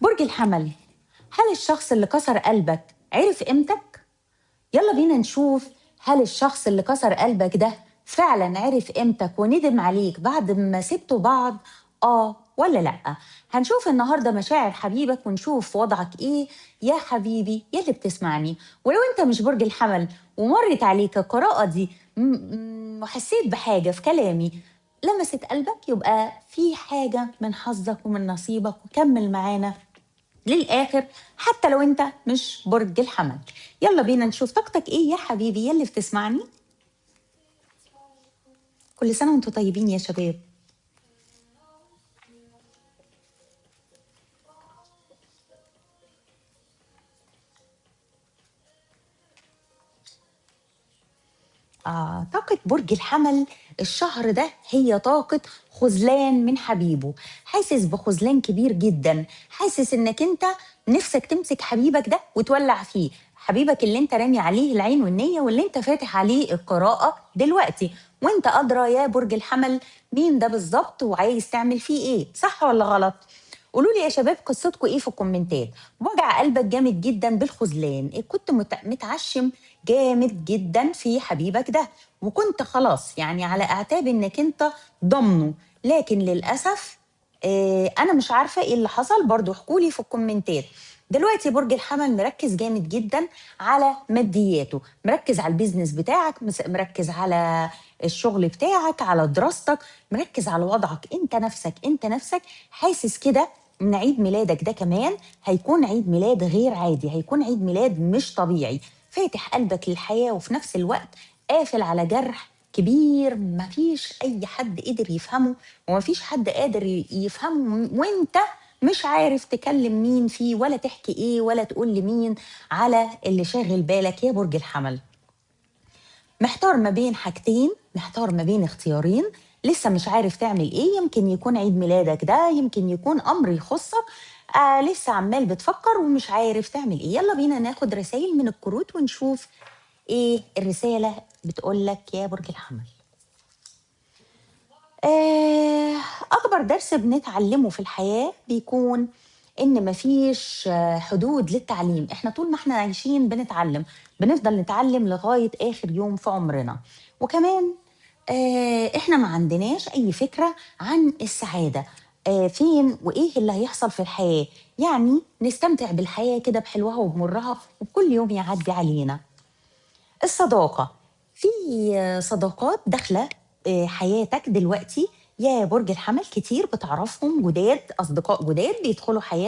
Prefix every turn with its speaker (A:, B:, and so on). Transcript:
A: برج الحمل، هل الشخص اللي كسر قلبك عرف قيمتك؟ يلا بينا نشوف هل الشخص اللي كسر قلبك ده فعلا عرف قيمتك وندم عليك بعد ما سبتوا بعض ولا لأ؟ هنشوف النهاردة مشاعر حبيبك ونشوف وضعك ايه يا حبيبي يا اللي بتسمعني. ولو انت مش برج الحمل ومرت عليك القراءة دي وحسيت بحاجة في كلامي لمست قلبك، يبقى في حاجة من حظك ومن نصيبك، وكمل معانا للآخر حتى لو انت مش برج الحمل. يلا بينا نشوف طاقتك ايه يا حبيبي يا اللي بتسمعني. كل سنة وانتم طيبين يا شباب. طاقة برج الحمل الشهر ده هي طاقة خذلان من حبيبه، حاسس بخذلان كبير جدا، حاسس انك انت نفسك تمسك حبيبك ده وتولع فيه، حبيبك اللي انت رامي عليه العين والنية واللي انت فاتح عليه القراءة دلوقتي، وانت أدرى يا برج الحمل مين ده بالظبط وعايز تعمل فيه ايه، صح ولا غلط؟ قولوا لي يا شباب قصتكم ايه في الكومنتات. وجع قلبك جامد جدا بالخذلان، كنت متعشم جامد جدا في حبيبك ده وكنت خلاص يعني على اعتاب انك انت ضامنه، لكن للاسف انا مش عارفه ايه اللي حصل، برضو احكوا لي في الكومنتات. دلوقتي برج الحمل مركز جامد جدا على مادياته، مركز على ال business بتاعك، مركز على الشغل بتاعك، على دراستك، مركز على وضعك انت نفسك. انت نفسك حاسس كده ان عيد ميلادك ده كمان هيكون عيد ميلاد غير عادي، هيكون عيد ميلاد مش طبيعي، فاتح قلبك للحياة وفي نفس الوقت قافل على جرح كبير مفيش أي حد قدر يفهمه ومفيش حد قادر يفهمه، وانت مش عارف تكلم مين فيه ولا تحكي ايه ولا تقول لمين على اللي شاغل بالك يا برج الحمل. محتار ما بين حاجتين، محتار ما بين اختيارين، لسه مش عارف تعمل ايه. يمكن يكون عيد ميلادك ده، يمكن يكون امر يخصك، لسه عمال بتفكر ومش عارف تعمل ايه. يلا بينا ناخد رسائل من الكروت ونشوف ايه الرسالة بتقولك يا برج الحمل. أكبر درس بنتعلمه في الحياة بيكون إن مفيش حدود للتعليم. إحنا طول ما إحنا عايشين بنتعلم، بنفضل نتعلم لغاية آخر يوم في عمرنا. وكمان إحنا ما عندناش أي فكرة عن السعادة فين وإيه اللي هيحصل في الحياة، يعني نستمتع بالحياة كده بحلوها وبمرها وكل يوم يعدي علينا. الصداقة، في صداقات داخلة حياتك دلوقتي يا برج الحمل كتير، بتعرفهم جداد، أصدقاء جداد بيدخلوا حياتك.